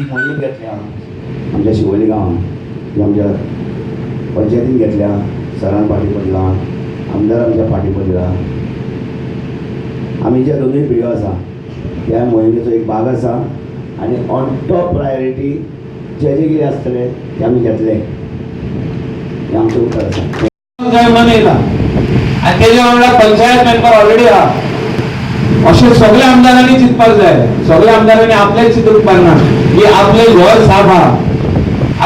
जी मोहीम घेतल्या आमच्या शिवोली गांवांत, जी आमच्या पंचायतीन घेतल्या, सरान फाटी पडला, आमदार आमच्या फाटी पडला. आमी ज्या दोनूय पिढ्यो आसा, त्या मोहिमेचो एक भाग आसा आनी ऑन टॉप प्रायोरिटी जे जे कितें आसतलें तें आमी घेतले, हें आमचें उतर आसा. जाय मन येयला आनी तेजे वांगडा पंचायत मेंबर ऑलरेडी आहा. अशें सगळ्या आमदारांनी चिंतपाक जाय. सगळ्या आमदारांनी आपलेच चिंतूंक ना की आपलें घर साफ आहा,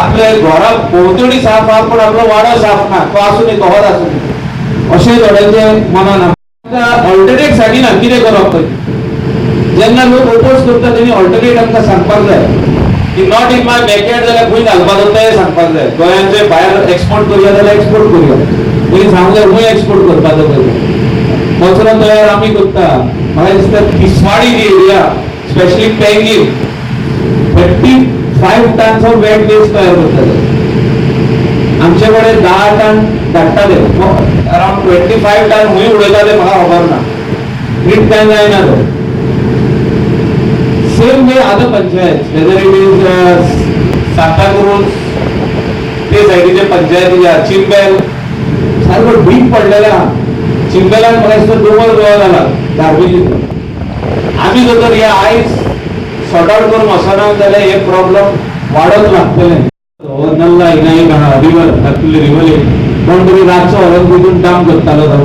आपले घरा भोंवतणी साफ आहा, पूण आपलो वाडो साफ ना, तो आसूं न्ही, तोहोच आसूं न्ही, अशें थोड्यांचे मनान. ऑल्टरनेट सांगिना कितें करप थंय. जेन्ना लोक ओपोज करता, तेणी ऑल्टरनेट आमकां सांगपाक जाय की not in my backyard जाल्यार खंय घालपाचो तें सांगपाक जाय. गोंयांचे भायर एक्सपोर्ट करूया जाल्यार एक्सपोर्ट करूया, तेणी सांगूंक जाय खंय एक्सपोर्ट करपाचो. पळय, कचरो तयार आमी करता. म्हाका दिसता तिसवाडी जी area, specially Pangim, 35 tons of wet waste तयार करताले. आमचे कडेन 10 टन धाडटा ते, अरावंड 25 टन खंय उडयता ते म्हाका खबर ना. ट्रीट काय जायना तो. Same way other panchayat, whether it is Santacruz, ते सायडीचे पंचायती ज्या चिंबेल, सारको डीप पडलेले आहा. चिंबेलान म्हाका दिसता दोंगर गोवा जाला गार्बेज. आमी जर तर हे आयज सॉर्ट आउट करून वचना जाल्यार हे प्रॉब्लम वाडत लागतले. हो नल्ला हिंगा एक आहा, रिवर, धाकटुली रिवर एक. कोण तरी रातचो व्हरोन तितून डंप करतालो. तो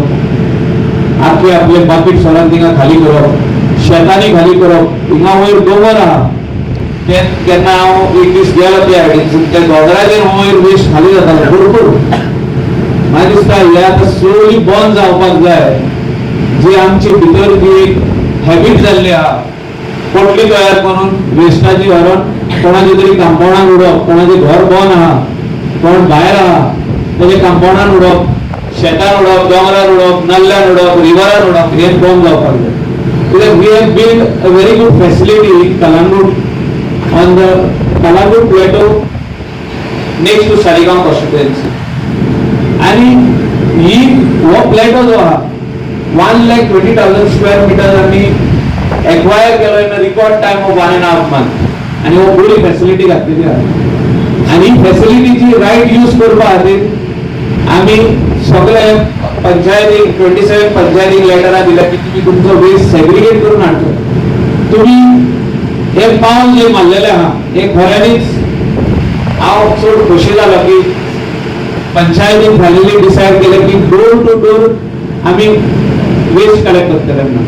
आख्खे आपले बकेट व्हरोन थिंगा खाली करप, शेतांनी खाली करप. हिंगा वयर दोंगर आहा. ते केन्ना हांव एक दीस गेलो त्या सायडीन, त्या दोंगराचेर वयर वेस्ट खाली जातालो भरपूर. म्हाका दिसता हे आतां स्लोली बंद जावपाक जाय. जी आमची भितर जी एक हॅबिट जाल्ली आहा, पोटली तयार करून वेस्टाची व्हरोन कोणाचे तरी कंपाउंडान उडोवप, कोणाचें घर बंद आहा, कोण भायर आहा तेजे कंपाउंडान उडोवप, शेतान उडोवप, दोंगरार उडोवप, नल्ल्यान उडोवप, रिवरान उडोवप, हें बंद जावपाक जाय. कित्याक we have build a very good facility in Calangute, on the Calangute plateau, next to Saligao constituency. आणि ही हो प्लेटो जो आहा, 1,20,000 square meter आमी एक्वायर केलो in a record time of 1.5 month आणि हो बरी फॅसिलिटी घातलेली आहा. आणि ही फॅसिलिटीची रायट यूज करपा खातीर आमी सगळे पंचायतीक, 27 पंचायतीक लेटरां दिल्या की तुमी तुमचो वेस्ट सेग्रिगेट करून हाडचो. तुमी हे पावल जे मारलेले आहा, हे खऱ्यांनीच हांव चड खोशी जालो की पंचायतीन फायनली डिसायड केलें की डोर टू डोर आमी वेस्ट कलेक्ट करतले म्हणून.